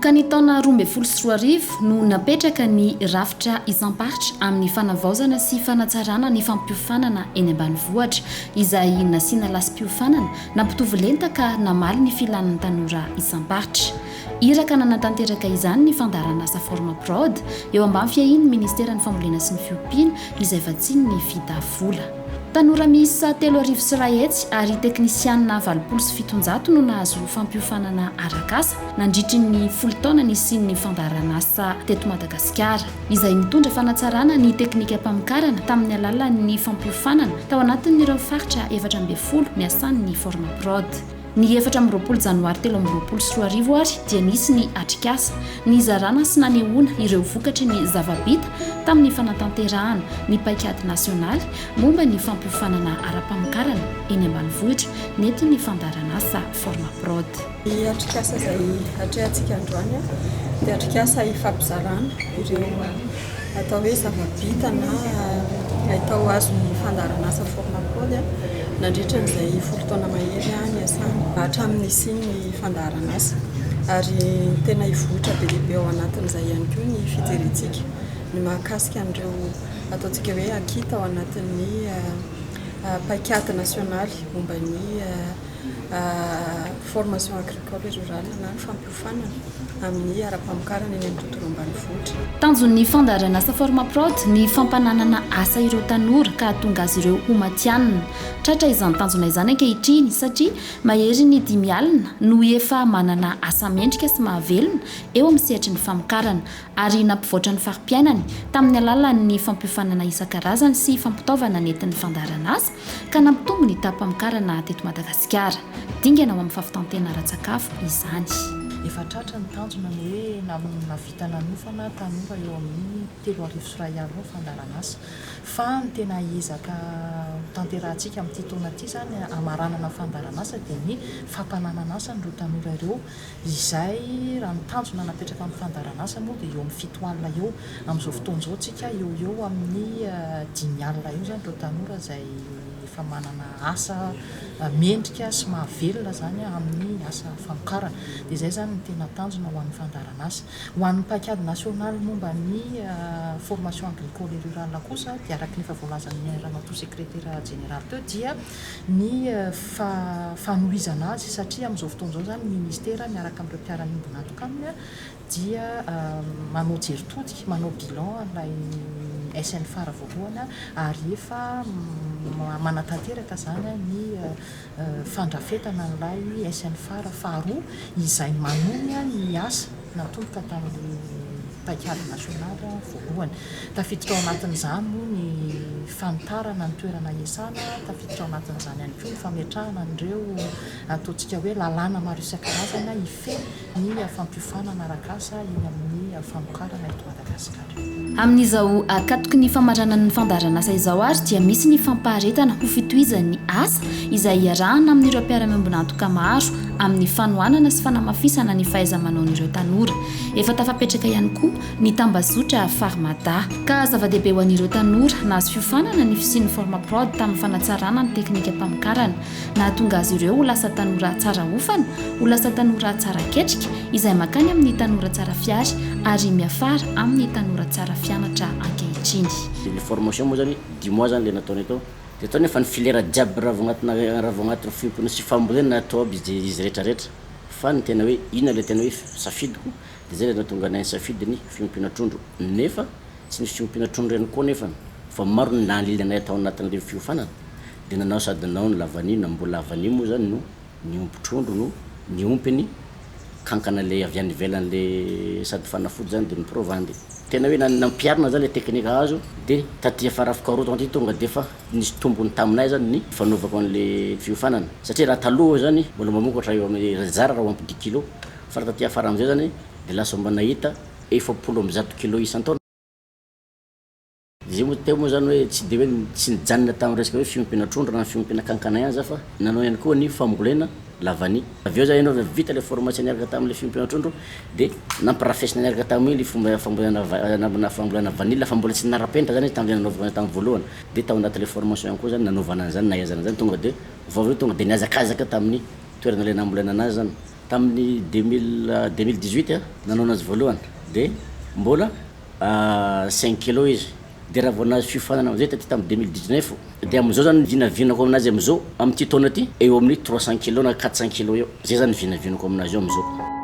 Nanomboka ny taona 2012 no napetraka ny rafitra isam-paritra amin'ny fanavaozana sy fanatsarana ny fampiofanana eny ambanivohitra, izay nasiana lasi-piofanana nampitovy lenta ka namaly ny filan'ny tanora isam-paritra. Iraka nanatanteraka izany ny fandaharanasa Formaprod, eo ambany fiahian'ny Ministeran'ny Fambolena sy ny Fiompiana, izay vatsian'ny Fida vola. Tanora miisa 3100 ary teknisianina 780 no nahazo fampiofanana arak'asa nandritry ny folo taona nisian'ny fandaharanasa teto Madagasikara, izay nitondra fanatsarana ny teknikam-pamokarana tamin'ny alalan'ny fampiofanana tao anatin'ireo faritra 14 niasan'ny Formaprod. Ny 24 janoary 2023 ary dia nisy ny atrikasa nizarana sy nanehoana ireo vokatry ny zava-bita tamin'ny fanatanterahana ny paikady nasionaly momba ny fampiofanana ara-pamokarana eny ambanivohitra nentin'ny fandaharanasa Formaprod. Ny atrikasa izay atrehantsika androany dia atrikasa ifampizarana ireo atao hoe zava-bita na haitao azon'ny fandaharanasa Formaprod nandritra an'izay folo taona mahery niasany hatramin'ny nisian'ny fandaharanasa. Ary ny tena hivoitra be dia be ao anatin'izay ihany koa ny fijerentsika ny mahakasika an'ireo ataontsika hoe acquis tao anatin'ny paikady nasionaly momba ny formation agricole et rurale na ny fampiofanana amin'ny ara-pamokarana eny amin'ny tontolo ambanivohitra. Tanjon'ny fandaharanasa Formaprod ny fampananana asa ireo tanora ka hahatonga azy ireo ho matihanina. Tratra izany tanjona izany ankehitriny satria maherin'ny 50 no efa manana asa mendrika sy mahavelona eo amin'ny sehatry ny famokarana ary nampivoatra ny fari-piainany tamin'ny alalan'ny fampiofanana isan-karazany sy fampitaovana nentin'ny fandaharanasa ka nampitombo ny taham-pamokarana teto Madagasikara. Dingana ho amin'ny fahavitan-tena ara-tsakafo izany. Efa tratra ny tanjona ny hoe nahavita nanofana tanora eo amin'ny 2100 eo ny fandaharanasa. Fa ny tena ezaka ho tanterahantsika amin'ity taona ity izany hamaranana ny fandaharanasa dia ny fampananana asa an'ireo tanora ireo izay raha ny tanjona napetraka amin'ny fandaharanasa moa dia eo amin'ny 70 eo. Amin'izao fotoana izao tsika eo ho eo amin'ny 50 eo izany ireo tanora izay efa manana asa mendrika sy mahavelona izany amin'ny asa famokarana. Dia izay izany no tena tanjona ho an'ny fandaharanasa. Ho an'ny paikady nasionaly momba ny formation agricole et rurale kosa dia araka ny efa voalazan'ny Ramatoa Sekretera Jeneraly teo dia ny fanohizana azy satria amin'izao fotoana izao izany ny Ministera miaraka amin'ireo mpiara-miombon'antoka aminy dia manao jery todika, manao bilan an'ilay SNFAR voalohany ary efa manatanteraka izany ny fandrafetana an'ilay SNFAR faharoa izay manohy ny asa natomboka tamin'ny paikady nasionaly voalohany. Tafiditra ao anatin'izany moa ny fanitarana ny toerana iasana, tafiditra ao anatin'izany ihany koa ny fametrahana an'ireo ataontsika hoe lalàna maro isan-karazany hifehy ny fampiofanana arak'asa eny amin'ny famokarana eto Madagasikara. Amin'izao ankatoky ny famaranana ny fandaharanasa izao ary dia misy ny fampaharetana ho fitohizan'ny asa izay iarahana amin'ireo mpiara-miombon'antoka maro amin'ny fanohanana sy fanamafisana ny fahaiza-manaon'ireo tanora. Efa tafapetraka ihany koa ny tambazotra Farmada. Ka zava-dehibe ho an'ireo tanora nahazo fiofanana ny fisian'ny Formaprod tamin'ny fanatsarana ny teknikam-pamokarana. Nahatonga azy ireo ho lasa tanora tsara ofana, ho lasa tanora tsara ketrika, izay mankany amin'ny tanora tsara fihary ary miafara amin'ny tanora tsara fianatra ankehitriny. Le formation moa zany dix mois zany le nataonay tao de tao nefa ny filière jiaby raha vao agnatina raha vao agnatin'ny fiompiana sy fambolena atao aby izy izy rehetra rehetra fa ny tena hoe inona le tena hoe safidiko de zay le nahatonga anay nisafidy ny fiompiana trondro nefa tsy ny fiompiana trondro ihany koa nefany fa maro ny nahaliana anay tao anatin'le fiofanana de nanao sady nanao ny lavanio namboly lavanio moa zany no niompy trondro no niompy ny kankana le avy any ivelany le sady fanafody zany de ni-provandy. Tena hoe nampiharina zany le teknika azo de taty afara afaka roa taona taty tonga de efa nisy tombony taminay zany ny fanaovako an'le fiofanana satria raha taloha zany mbola mamokatra eo amin'ny zara raha ho ampy dix kilos fa raha taty afara amizay zany de lasa mba nahita 140 kilos isan-taona. Izy io moa teo moa zany hoe tsy de hoe tsy nijanona tamin'ny resaka hoe fiompiana trondro na fiompiana kankana ihany za fa nanao ihany koa ny fambolena lavania. Avy eo zany ianao rehefa vita le formation niaraka tamin'le fiompiana trondro de nampirafesina niaraka tamin'iny le fomba fambolena va- fambolena vanille fa mbola tsy nara-penitra zany izy tamin'le nanaovako azy tamin'ny voalohany. De tao anatin'le formation ihany koa zany nanaovana an'zany nahaizana an'zany tonga de vao avy eo tonga de nihazakazaka tamin'ny toerana le nambolena anazy zany. Tamin'ny 2000, 2018 aho nanao anazy voalohany de mbola cinq kilos izy. De raha vao nahazo fiofanana amizay taty tamin'ny 2019 de amizao zany vinavinako aminazy amizao amin'ity taona ty eo amin'ny 300 kilos na 400 kilos eo. Zay zany vinavinako aminazy io amizao.